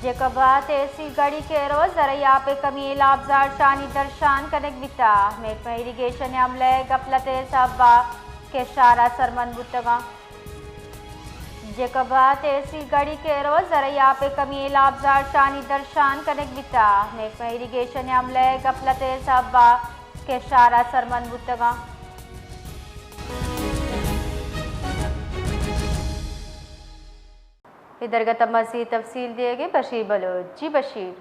جیکب ءَ تحصیل گڑی کھیر ءَ زرعی آپ ءِ کمی ءِ لابزار شانی درشان کنگ بیتگ۔ محکمہ ایریگیشن ءِ عملہ ءِ گپلت ءِ سبب ءَ کشار ءَ سرمند بوتگ اَنت۔ جیکب ءَ تحصیل گڑی کھیر ءَ زرعی آپ ءِ کمی ءِ لابزار شانی درشان کنگ بیتگ۔ محکمہ ایریگیشن ءِ عملہ ءِ گپلت ءِ سبب ءَ کشار ءَ سرمند بوتگ اَنت۔ اے درگت ءَ مزید تفصیل دیگ ءَ بشیر بلوچ۔ جی بشیر۔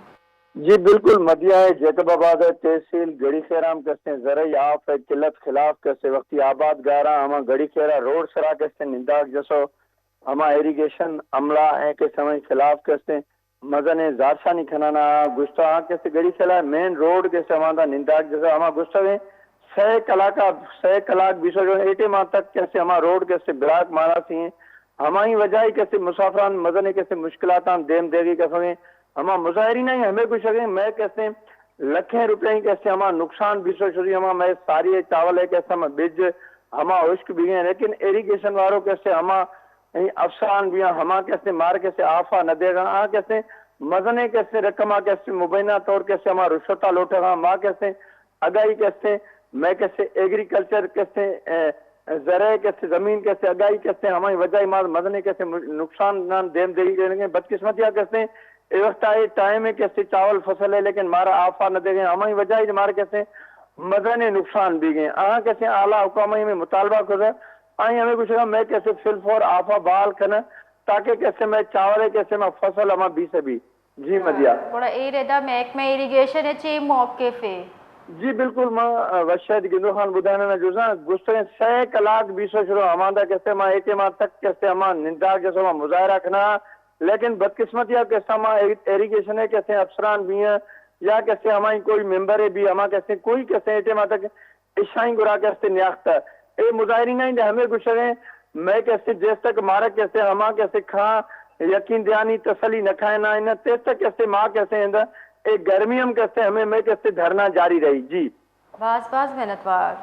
جی بالکل، مدیا ءِ جیکب آباد ءِ تحصیل گڑی کھیر ءَ ہم کستیں زرعی آپ ءِ قلت خلاف کستیں وقتی آباد گاراں ہما گڑی کھیر ءَ روڈ سرا کستیں ننداگ جسو ہما ایریگیشن عملہ ءِ کہ سمئے خلاف کستیں مزنیں زارشانی کنانا گشتہ آں کستیں گڑی کھیر ءِ مین روڈ کستیں ہماندا ننداگ جسو ہما گشتہ سئے کلاک ءَ، سئے کلاک بیست و چار اے ٹائم ءَ تک کستیں ہما روڈ کستیں بلاک مانا سی ایں۔ ہمائی وجہ ءَ کستیں مسافران مزنیں کستیں مشکلاتاں دیم دیگی کفگیں۔ ہما مظاہرین ءَ ہمے گوشگ ءَ مئے کستیں لکھیں روپیاں کستیں ہما نقصان بیسو شری ہما مئے ساری ءِ چاول ءِ کستیں ہما بج ہما ہشک بیگیں، لیکن ایریگیشن وارو کستیں ہما افسران بیاں ہما کستیں مار کستیں آفا نہ دیگا آ کستیں مزنیں کستیں رقم ءَ کستیں مبینہ طور کستیں ہما رشوت ءَ لوٹگا ما کستیں اگائی کستیں، مئے کستیں ایگریکلچر کستیں، اے، زرع کستیں، زمین کستیں، اگائی کستیں، ہمائی وجہ ءَ ما مزنیں کستیں نقصان نان دیم دیگی کنگیں۔ بدقسمتی ءَ کستیں اے وقت ءَ اے ٹائم ءَ کستیں چاول فصل ءِ، لیکن مارا آفا نہ دیگیں، ہمائی وجہ ءَ مارا کستیں مزنیں نقصان بیگیں۔ آہاں کستیں اعلیٰ حکام ءَ ہمے مطالبہ کتگ، آئی ہمے گوشگا مئے کستیں فل فور آفا بحال کنن تاکہ کستیں مئے چاول ءِ کستیں ما فصل ہما بیسہ بی۔ جی مدیا۔ گڑا اے ردا محکمہ ایریگیشن ءِ چے موقف اے؟ جی بالکل، ما، آ، وشید گندو خان بدانہ نا جزاں گستریں سئے کلاک بیسو شروع ہماندا کستیں ما اے ٹائم ءَ تک کستیں ہما ننداگ جسو ما مظاہرہ کناں، لیکن بدقسمتی ءَ کستیں ما ایری-، ایریگیشن ءِ کستیں افسران بیاں یا کستیں ہمائی کوئی ممبر بی ہما کستیں کوئی کستیں اے ٹائم ءَ تک اشاں گرا کستیں نیاخت۔ اے مظاہرین ءَ ہمے گوشگ ءَ مئے کستیں جیس تک مارا کستیں ہما کستیں کھاں یقین دیانی تسلی نہ کھائیں نہ، تیس تک کستیں ما کستیں اندر اے گرمی ہم کستیں ہمے مئے کستیں دھرنا جاری رہی۔ جی۔ باز باز منتوار۔